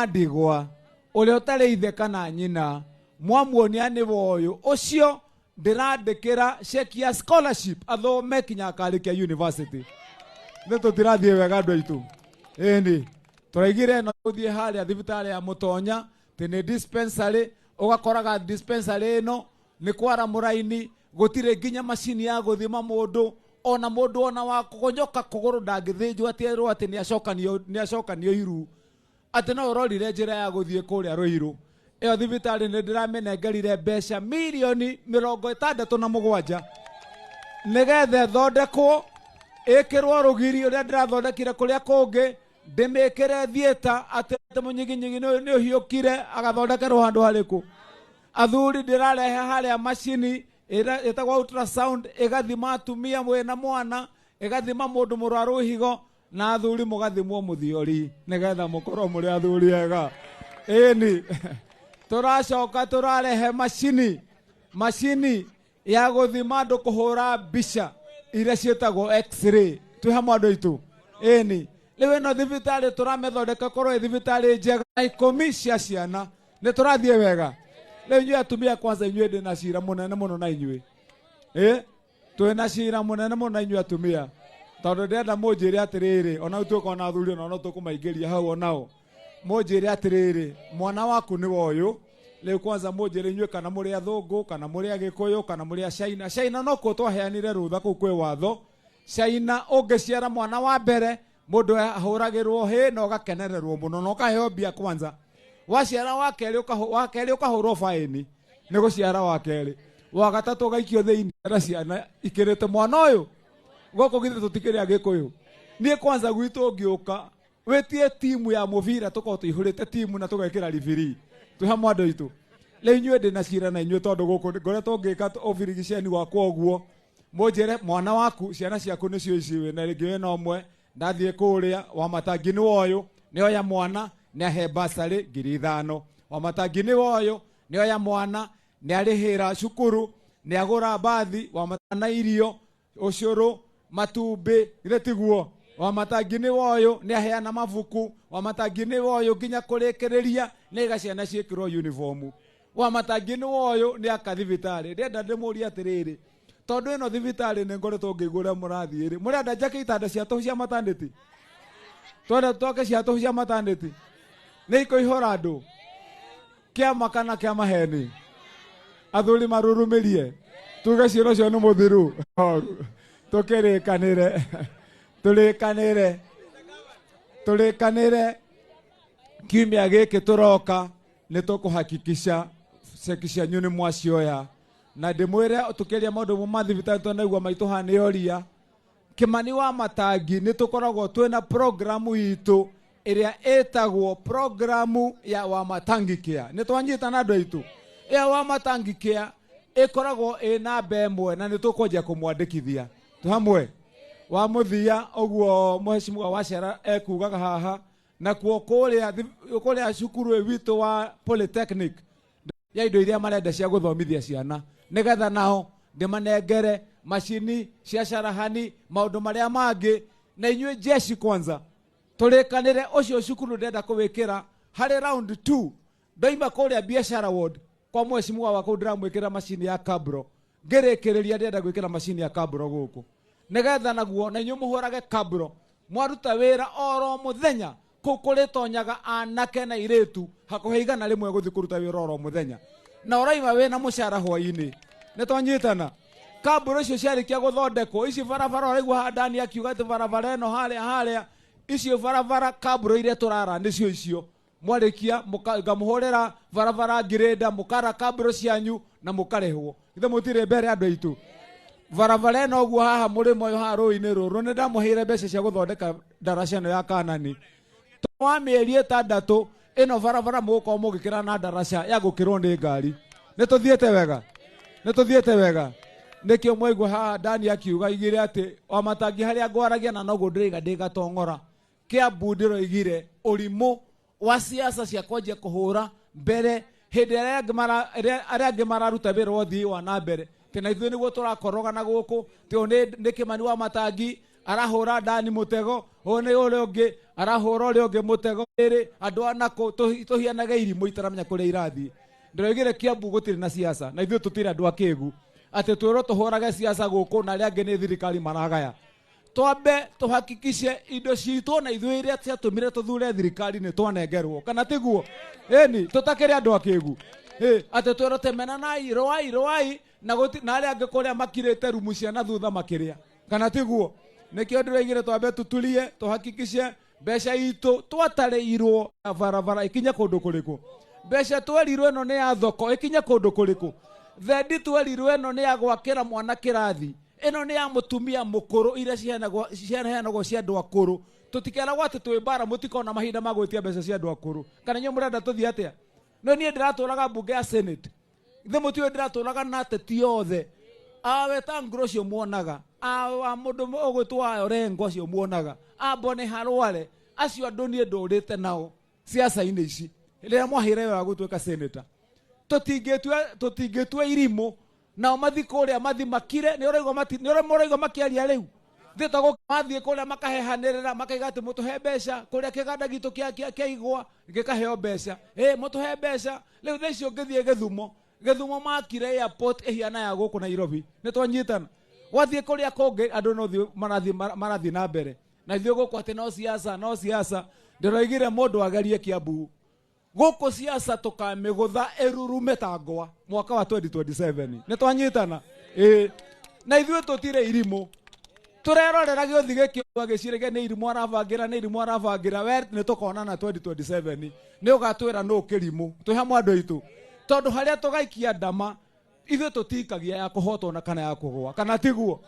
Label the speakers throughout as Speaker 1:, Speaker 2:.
Speaker 1: Wa ndigwa ũrĩa ũtarĩ ithe kana nyina mwamuonia nĩ woyũ ũcio ndĩrandĩkĩra ceki ya scholarship athome kinya akarĩkia university. Nĩ tũtirathiĩ wega andũ aitũ? Ĩni tũraigire ĩno gũthiĩ harĩa thibitarĩ ya Mũtonya tĩ nĩ dispensary, ũgakoraga dispensary ĩno nĩ kwara mũraini, gũtirĩ nginya macini ya gũthima mũndũ, ona mũndũ ona wa kũgonyoka kũgũrũ ndangĩthĩnjwo atĩ erwo atĩ nĩ acokanio iru atĩ no ũrorire njĩra ya gũthiĩ kũrĩa Rũirũ. Ĩyo thibitarĩ nĩ ndĩramĩnengerire mbeca mirioni 67 nĩgetha ĩthondekwo, ĩkĩrwo rũgiri ũrĩa ndĩrathondekire kũrĩa kũngĩ, ndĩmĩkĩre thieta atĩ mũnyiginyigi nĩ ũhiũkire agathondekerwo handũ harĩkũ. Athuri, ndĩrarehe harĩa macini ĩrĩa ĩtagwo ultrasound, ĩgathima atumia mwĩna mwana, ĩgathima mũndũ mũrwaru higo, na athuri mũgathimwo mũthiori nĩgetha mũkorwo mũrĩ athuri ega. Ĩni tũracoka tũrarehe macini ya gũthima andũ, kũhũra mbica iria ciĩtagwo X-ray. Twĩ hamwe andũ aitũ? Ĩni rĩu ĩno thibitarĩ tũramĩthondeka korwo ĩ thibitarĩ njega na 10 cia ciana. Nĩ tũrathiĩ wega? Rĩu inyuĩ atumia kwanza, inyuĩ ndĩ na cira mũnene mũno na inyuĩ. Ĩ twĩ na cira mũnene mũno na inyuĩ atumia, tondũ ndĩrenda mũnjĩre atĩrĩrĩ, ona rĩu tũkorwo na athuri ona no tũkũmaingĩria hau, onao mũnjĩre atĩrĩrĩ, mwana waku nĩ woyũ. Rĩu kwanza mũnjĩre inyuĩ kana mũrĩ athũngũ kana mũrĩ agĩkũyũ kana mũrĩ a China. China no kuo twaheanire rũtha kũu kwĩ watho. China ũngĩciara mwana wa mbere, mũndũ ahũragĩrwo hĩ na ũgakenererwo mũno na ũkaheo mbia kwanza. Waciara wa kerĩ, wa kerĩ ũkahũrwo baĩni nĩ gũciara wa kerĩ, wa gatatũ ũgaikio thĩinĩ na ciana ikĩrĩte mwana ũyũ. Gũkũ githĩ tũtikĩrĩ agĩkũyũ? Niĩ kwanza gwitũ ngĩũka wĩtie timu ya mũbira, tũkorwo tũihũrĩte timu na tũgekĩra ribiri. Twĩ hamwe andũ aitũ? Rĩu inyuĩ ndĩ na cira na inyuĩ, tondũ gũkũ ngoretwo ngĩka ũbirigiceni wakwa ũguo. Mũnjĩre mwana waku, ciana ciaku nĩcio ici, wĩna rĩngĩ wĩna ũmwe, ndathiĩ kũrĩa wa matangi nĩ woyũ nĩoya mwana nĩ ahe basarĩ 5,000, wa matangi nĩ woyũ nĩoya mwana nĩ arĩhĩra cukuru, nĩ agũra mbathi, wa na irio, ũcũrũ, matumbĩ, githĩ tiguo? Wa matangi nĩ woyũ nĩ aheana mabuku, wa matangi nĩ woyũ nginya kũrĩkĩrĩria nĩ iga ciana ciĩkĩrwo uniform, wa matangi nĩ woyũ nĩ aka thibitarĩ. Ndĩrenda ndĩmũrie atĩrĩrĩ, tondũ ĩno thibitarĩ nĩ ngoretwo ngĩigua ũrĩa mũrathiĩ rĩ, mũrenda njake itanda cia tũhũ cia maternity? Twenda twake cia tũhũ cia maternity nĩ ikũihũra andũ kĩama kana kĩa maheni? Athuri marurumĩrie tuge ciĩro cio nĩ mũthiru. Tũkĩrĩkanĩre, tũrĩkanĩre, tũrĩkanĩre kiumia gĩkĩ tũroka nĩ tũkũhakikisha ceki cianyu nĩ mwacioya. Na ndĩmwĩre, tũkĩaria maũndũ ma thibitarĩ, tũnaigua maitũ haha nĩ oria Kĩmani wa Matangi, nĩ tũkoragwo twĩna programu itũ ĩrĩa ĩtagwo programu ya wa Matangi Care. Nĩ twanyitana andũ aitũ? Ĩyo wa Matangi Care ĩkoragwo ĩ namba ĩmwe na nĩ tũkwanjia kũmwandĩkithia. Twĩ hamwe? Wa mũthia ũguo mheshimiwa Wacera ekugaga haha nakuo kũrĩa cukuru ĩ witũ wa polytechnic ya indo iria marenda cia gũthomithia ciana, nĩgetha nao ndĩmanengere macini cia carahani, maũndũ marĩa mangĩ. Na inyuĩ jeshi kwanza tũrĩkanĩre ũcio cukuru ndĩrenda kũwĩkĩra harĩ round 2. Ndoima kũrĩa biashara ward kwa mheshimiwa wa kũu, ndĩramwĩkĩra macini ya cabro. Ngĩrĩkĩrĩria, ndĩrenda gwĩkĩra macini ya cabro gũkũ nĩgetha naguo na inyuĩ mũhũrage cabro mwaruta wĩra oro mũthenya. Kũu kũrĩtonyaga anake na irĩtu hakuhĩ 100 gũthiĩ kũruta wĩra oro mũthenya, na ũraima wĩna mũcara hwainĩ. Nĩ twanyitana? Kambũrũ icio ciarĩkia gũthondekwo, ici barabara ũraigua haha Dani akiuga atĩ barabara ĩno harĩa harĩa, icio barabara kambũrũ iria tũrara nĩcio icio. Mwarĩkia ngamũhũrĩra barabara ngirĩnda, mũkara kambũrũ cianyu na mũkarĩhwo. Ithe mũtirĩ mbere andũ aitũ? Barabara ĩno ũguo haha mũrĩmo ũyũ haha rũĩ-inĩ rũrũ, nĩ ndamũheire mbeca cia gũthondeka ndaraca ĩno ya Kanani wa mĩeri 6. Ĩno barabara mũgũkorwo mũgĩkĩra na ndaraca ya gũkĩrwo nĩ ngari. Nĩ tũthiĩte wega? Nĩ tũthiĩte wega? Nĩkĩo mwaigua haha Dani akiuga igire atĩ Wamatangi harĩa ngwaragia na noguo ndĩraiga ndĩ gatong'ora Kĩambu. Ndĩroigire ũrimũ wa siasa cia kwanjia kũhũra mbere hĩndĩ ĩrĩa arĩa angĩ mararuta wĩra wa ũthii wa na mbere, tĩ na ithuĩ nĩguo tũrakoroga na gũkũ tĩ nĩ Kĩmani wa Matangi. Arahũra Dani mũtego, ũyũ nĩ ũrĩa ũngĩ arahũra ũrĩa ũngĩ mũtego. Ĩrĩ andũ anakũ tũhianage irimũ itaramenya kũrĩa irathiĩ. Ndĩroigire Kiambu gũtirĩ na siasa, na ithuĩ tũtirĩ andũ akĩgu atĩ twĩrwo tũhũrage siasa gũkũ na arĩa angĩ nĩ thirikari maragaya. Twambe tũhakikishe indo citũ na ithuĩ iria ciatũmire tũthure thirikari nĩ twanengerwo, kana tiguo? Ĩni tũtakĩrĩ andũ akĩgu atĩ twĩrwo temenanai, rũai rũai, na gũti na arĩa angĩ kũrĩa makirĩte rumu cia na thutha makĩrĩa, kana tiguo? Nĩkĩo ndĩroigire twambe tuturie, tũhakikishe mbeca itũ twatarĩirwo na barabara ikinye kũndũ kũrĩkũ, mbeca twerirwo ĩno nĩ ya thoko ĩkinye kũndũ kũrĩkũ, thendi twerirwo ĩno nĩ ya gwakĩra mwana kĩrathi, ĩno nĩ ya mũtumia mũkũrũ, iria ciheanagwo cia andũ akũrũ. Tũtikeragwo atĩ twĩ mbara, mũtikona mahinda ma gwĩtia mbeca cia andũ akũrũ. Kana inyuĩ mũrenda tũthiĩ atĩa? No niĩ ndĩratũraga mbunge ya Senate, ithe mũtiũĩ ndĩratũraga na ateti othe awe tanguro ũcio muonaga, awa mũndũ ũgwĩtwo Orengo acio muonaga, ambone harware acio andũ niĩ ndũrĩte nao siasa-inĩ ici. Rĩrĩa mwaheire wĩra wa gũtuĩka senator, tũtingĩtua irimũ nao mathi kũrĩa mathi makire. Nĩ ũraigua makĩaria rĩu thĩtagwo mathiĩ kũrĩa makahehanĩrĩra, makaiga atĩ mũtũhe mbeca kũrĩa kĩganda gitũ kĩa igwa gĩkaheo mbeca, mũtũhe mbeca. Rĩu thaa icio ũngĩthiĩ Gĩthumo, Gĩthumo makire airport ĩhiana ya gũkũ Nairobi. Nĩ twanyitana. Wathiĩ kũrĩa kũngĩ andũ no thiĩ marathiĩ na mbere, na ithuĩ gũkũ atĩ no siasa, no siasa. Ndĩroigire mũndũ agerie Kiambu gũkũ siasa tũkamĩgũtha ĩrurume ta ngwa mwaka wa 2027. Nĩ twanyitana. Na ithuĩ tũtirĩ irimũ, tũrerorera gĩũthi gĩkĩ agĩciragia nĩ irimũ arabangĩra, nĩ irimũ arabangĩra. We nĩ tũkonana 2027, nĩ ũgatwĩra nũ kĩrimũ. Twĩ hamwe andũ aitũ, tondũ harĩa tũgaikia ndama ithuĩ tũtikagia ya kũhotwo na kana ya kũgũa, kana tiguo?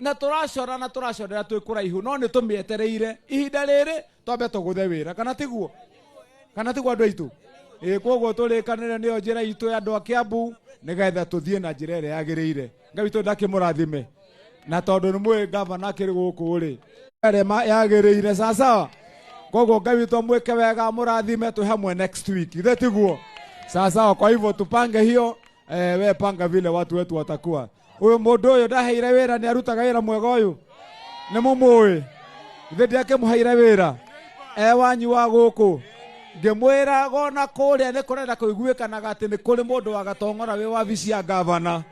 Speaker 1: Na tũracora na tũracorera twĩ kũraihu, no nĩ tũmĩetereire ihinda rĩrĩ twambe tũgũthe wĩra, kana tiguo? Kana tiguo andũ aitũ? Koguo tũrĩkanĩre nĩyo njĩra itũ ya andũ a Kiambu, nĩgetha tũthiĩ na njĩra ĩrĩa yagĩrĩire. Ngai witũ ndakĩmũrathime, na tondũ nĩ mũĩ gavana akĩrĩ gũkũ rĩ ĩrĩa yagĩrĩire sawasawa. Koguo Ngai witũ amwĩke wega, amũrathime. Twĩ hamwe next week, ithe tiguo? Sawasawa. Kwa hivyo tupange hiyo. We panga vile watu wetu watakuwa. Ũyũ mũndũ ũyũ ndaheire wĩra nĩ arutaga wĩra mwega, ũyũ nĩ mũmũĩ, ithe ndiakĩmũheire wĩra e wanyu wa gũkũ. Ngĩmwĩra gona kũrĩa nĩ kũrenda kũiguĩkanaga atĩ nĩ kũrĩ mũndũ wa Gatong'ora wĩ wabici ya gavana,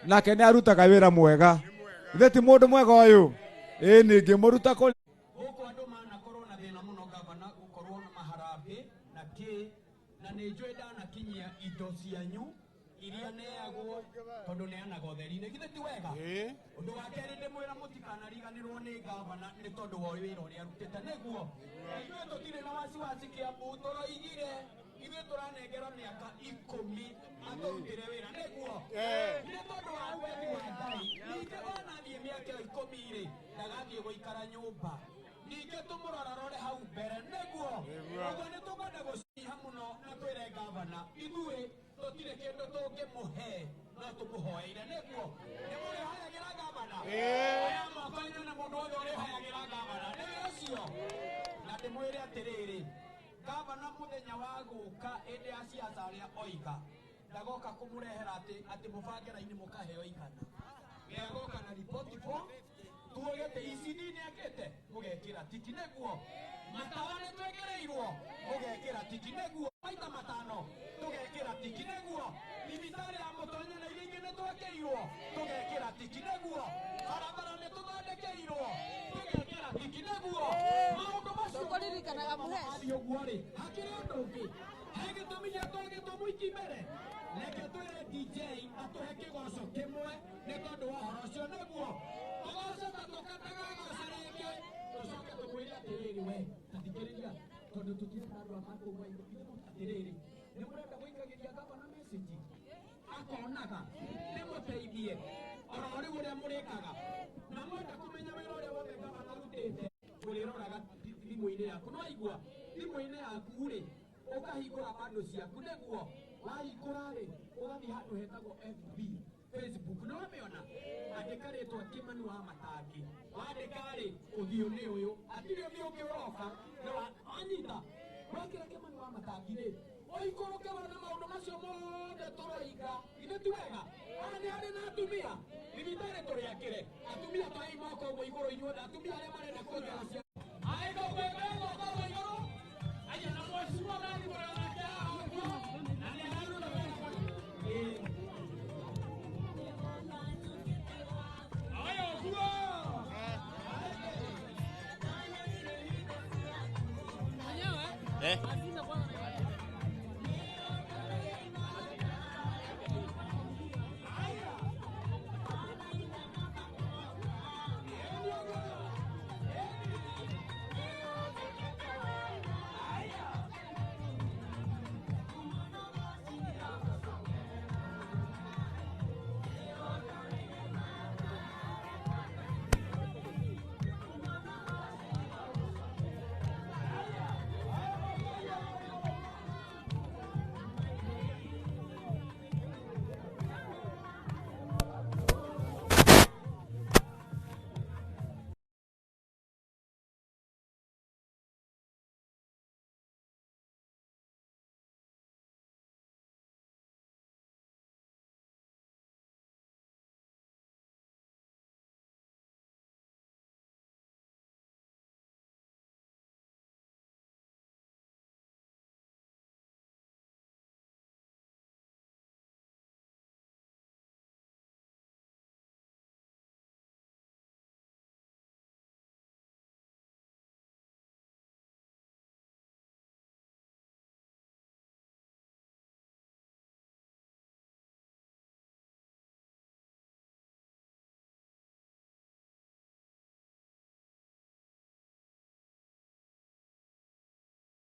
Speaker 1: nake nĩ arutaga wĩra mwega. Ithe ti mũndũ mwega ũyũ? Ĩni ngĩmũruta kũrĩ
Speaker 2: gũkũ andũ manakorwo na thĩna mũno, gavana, gũkorwo na maharambĩ na kĩ, na nĩ njũĩ ndanakinyia indo cianyu iria neagwo, tondũ neanaga ũtheri-inĩ, githĩ ti wega? Ũndũ wa kerĩ, ndĩmwĩra mũtikanariganĩrwo nĩ gavana nĩ tondũ wa wĩra ũrĩa arutĩte, nĩguo na ithuĩ tũtirĩ na wasiwasi. Kiambu tũroigire ithuĩ tũranengera mĩaka 10 atũrutĩre wĩra, nĩguo nĩ tondũ wa wendi wa Ngai. Ningĩ onathiĩ mĩaka ĩyo 10 rĩ, ndagathiĩ gũikara nyũmba, ningĩ tũmũrorarore hau mbere, nĩguo ũguo nĩ tũkwenda gũciha mũno. Na twĩre gavana ithuĩ tũtirĩ kĩndũ tũngĩmũhe, no tũmũhoeire, nĩguo nĩ mũrĩhoyagĩra gavana. Aya moko na mũndũ wothe ũrĩhoyagĩra gavana nĩ ũcio. Na ndĩmwĩre atĩrĩrĩ, gavana mũthenya wa gũka hĩndĩ ya siasa arĩa oiga ndagoka kũmũrehera atĩ mũbange raini mũkaheo 100, nĩagoka na riboti form tuoge atĩ ECD nĩ akĩte, mũgekĩra tiki, nĩguo matawa nĩ twĩkĩrĩirwo, mũgekĩra tiki, nĩguo maita matano tũgekĩra tiki, nĩguo thibitarĩ ya mũtonyo na iria ingĩ nĩ twakĩirwo, tũgekĩra tiki, nĩguo barabara nĩ tũthondekeirwo, tũgekĩra tiki, nĩguo maũndũ macio
Speaker 3: Tũkũririkanaga Mũhesh.
Speaker 2: mathiĩ ũguo rĩ, hakĩrĩ ũndũ ũngĩ he gĩtũmi gĩa twagĩtwo mũingĩ mbere. Reke twĩre DJ atũhe kĩgoco kĩmwe nĩ tondũ wa ũhoro ũcio, nĩguo tũgoco ta tũkatagagoca rĩngĩ, tũcoke tũkwĩre atĩrĩrĩ, we tathikĩrĩria, tondũ tũtirenda andũ a makũma atĩrĩrĩ, nĩ mũrenda gũikagĩria gavana message akonaga nĩmũteithie oro rĩu ũrĩa mũrĩkaga, na mwenda kũmenya wĩra ũrĩa wothe gavana arutĩte, ũrĩroraga thimũ-inĩ yaku. No aigua thimũ-inĩ yaku rĩ, ũkahingũra bando ciaku, nĩguo wahingũra rĩ, ũgathiĩ handũ hetagwo FB, Facebook, nĩ wamĩona, andĩka rĩtwa Kĩmani wa Matangi. Wandĩka rĩ, ũthiũ nĩ ũyũ, hatirĩ ũthiũ ũngĩ ũroka. Nĩ wanyita wekĩra Kĩmani wa Matangi rĩ, ũikũrũke wone maũndũ macio mothe tũroiga. Ithe ti wega? Haha nĩ harĩ na atumia, thibitarĩ tũrĩakĩre atumia, twai moko. ũguo igũrũ inyuothe atumia arĩa marenda kuongerera ciana. Aĩko gwĩkĩre guoko ũguo igũrũ. Aya na mheshimiwa nani nake haha ũguo na nĩ araruta wĩra mwega. Ĩĩ. Aya ũguo.
Speaker 3: Eh?